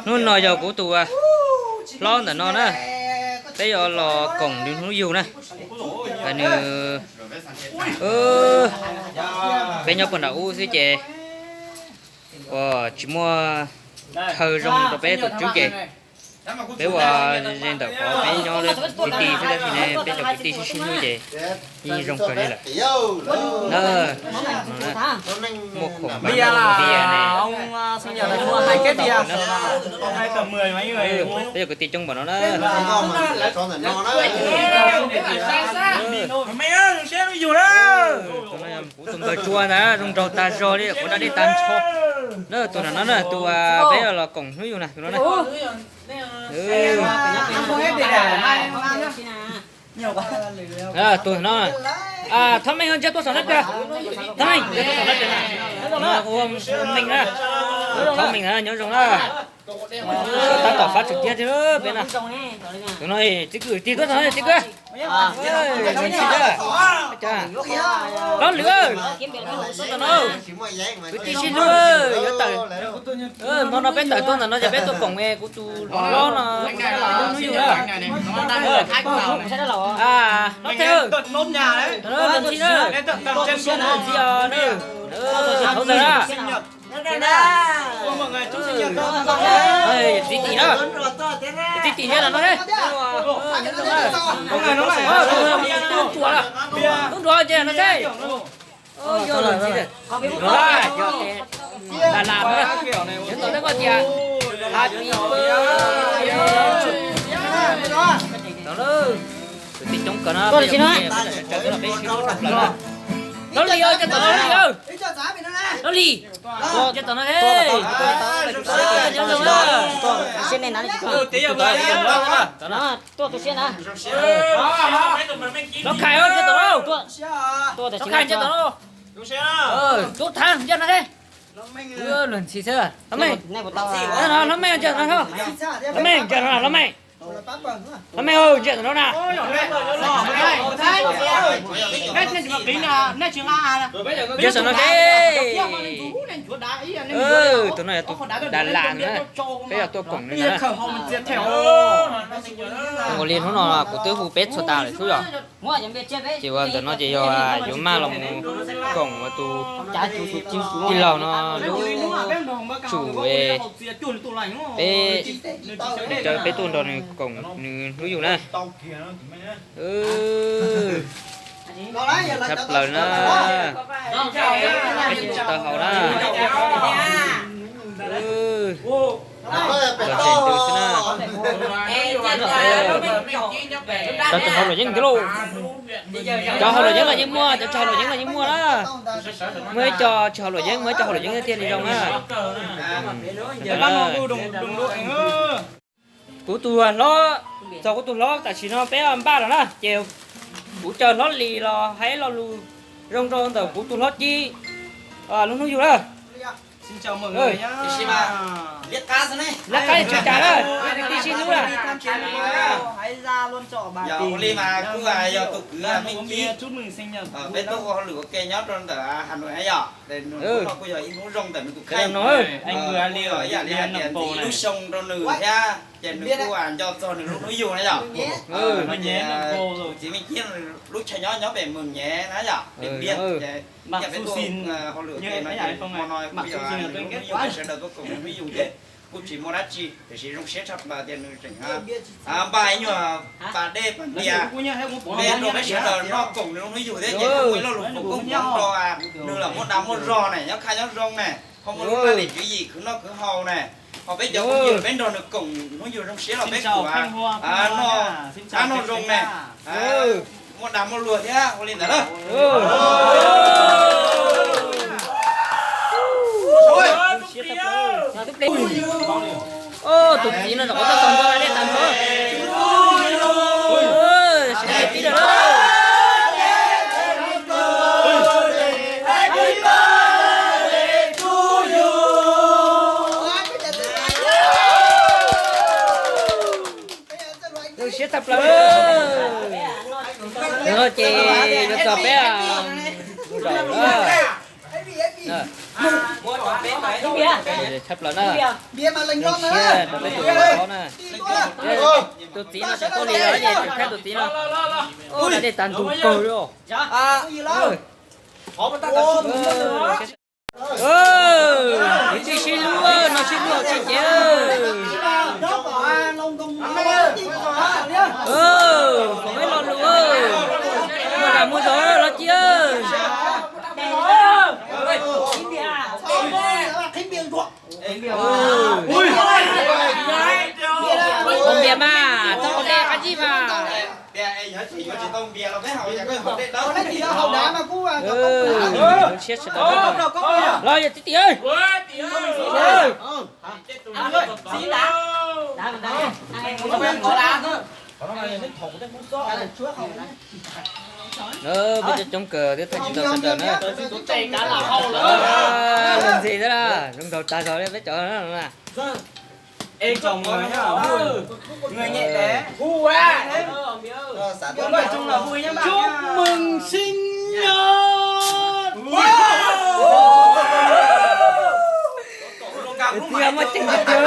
Hnub no yog kuv tus hlob ntawm no na, peb yuav los koom nws hnub yug na. Nws, peb nyob puag nram ub xwb ces uas tsis muaj chaw zoo rau peb tus tswb ces peb ua ze ntawm qhov peb nyob ti ti xwb tab sis ne peb cov kwv tij sib sib hlub ces yeej zoo kawg li lawm na. Muaj khoom npam tias ne, peb cov kwv tij coob npaum no na. Kuv tus npawg Tsua ntag zoo nraug tag zog li, quav daj dej tag nrho na. Tus no na, tus peb los koom hnub yug na, tus no na. Tus no, Thov Meej, ntsia tuaj saum no, Thov Meej, ntsia tuaj saum no, Meej na, Thov Meej na, nyob zoo na. Tab tom fab tsum tiag thiab peb na. Tus no txiv kwv, tig tuaj saum no txiv kwv. Hlob Lwm, tuaj ntawm no, kwv tij sib hlub yuav tawm. Hmo no peb tawm tuaj ntawm no ces peb tuaj koom kuv tus hlob no hnub yug na. Hlob Thej, los ntxhi na, los ntxhi os na, hauv ntawd na. Txiv tim na, txiv tim ntsia los no, tub nruas, tub nruas ntsia no seb. Yog los ntxhi, Dab Las na, nyob tom nej koj tias happy birthday. Kwv tij coob kawg na, peb sib hlub tshaj plaws na. Hlob Lis, ntsia tom no Hlob Lis. Hlob Lis, ntsia tom no, nyob zoo na. Tom no, tuaj tu siab na. Hlob Khais, ntsia tom no. Hlob Khais, ntsia tom no. Tub Thaj, ntsia no seb. Luag ntxhi xwb. Hlob Meej, Hlob Meej, ntsia no, Hlob Meej, ntsia no, Hlob Meej. Hlob Meej, ntsia tom no na. Ntsia tom no seb. Tus no yog tus Dab Las na, peb yog tuaj koom nws na. Zoo nkaus li hnub no kuv twb hu peb txhua tas lawm xwb yom. Ces ua ntawm no ces yog yuav maj los mus koom ua tus tij laug no lub tsum, peb, caw peb tuaj nrog nws koom nws hnub yug na. Tshaj plaws na, peb tsis tau haus na. Los tseem ntws xwb na. Cov tsis haus luam yeeb ntxiv lauj. Cov haus luam yeeb los yeej muaj, cov tsis haus luam yeeb los yeej muaj na. Muaj ib co tsis haus luam yeeb, muaj ib co haus luam yeeb thiaj li zoo na. Kuv tus hlob, txog kuv tus hlob tam sim no peb npaj los na ces kuv caw Hlob Lis los hais lo lus zoo rau ntawm kuv tus hlob Cib lub hnub yug na. Liab qab tsis ua cas na, kwv tij sib hlub na. Peb tuaj ua hauj lwm ua ke nyob rau ntawm Has Nuam yom, hnub no kuj yog ib hnub zoo ntawm nws tus kheej. Ib yam li hais tias ntxiv lub xyoo rau nws thiab ces nws kuj nco txog nws lub hnub yug na yom. Txiv Meej Cib lub chaw nyob nyob pem Mws Nyem na yom, Diam Npiaj. Ces peb tuaj hauj lwm ua ke no ces hmo no kuj yog nws lub hnub yug, peb sawv daws tuaj koom nws hnub yug ces kuj tsis muaj dab tsi tiam sis zoo siab tshaj plaws tias nws tseem npaj ib nyuag pas dej pas npias, peb rau peb sawv daws noj koom nws lub hnub yug thiab ces kuj muaj ib lo lus foom koob hmoov rau nws los muaj dag muaj zog ne, nyob khaj nyob zoo ne, ho muaj lub laj lim tswv yim khwv noj khwv haus ne. Ho peb cov phooj ywg peb nrog nws koom hnub yug zoo siab los peb kuj noj qab noj zoo ne, muaj dag muaj luag thiab ua li ntawd na. Tus txiv no tau tag nrho, sib tib lawm. Zoo siab tshaj plaws. Hnub no ces yuav txog peb zaum lawm. Tshaj plaws na. Zoo siab rau peb tus hlob na. Tus txiv no tseem tuaj li lawm ces tseem thaij tus txiv no. Ua dej tag ntug kawg li. Kwv tij sib hlub, no sib hlub tsis ces. Foom ib lo lus, muaj dag muaj zog los cia. Foom npias mas txhob haus dej qab zib mas. Siab sawv daws los yog tib tim. Peb coob coob kawg thiab thaij tsis tau sawv daws na. Luag ntxhi xwb na, zoo nraug tag zog li peb cov na. Tias muaj ceem tiag tiag.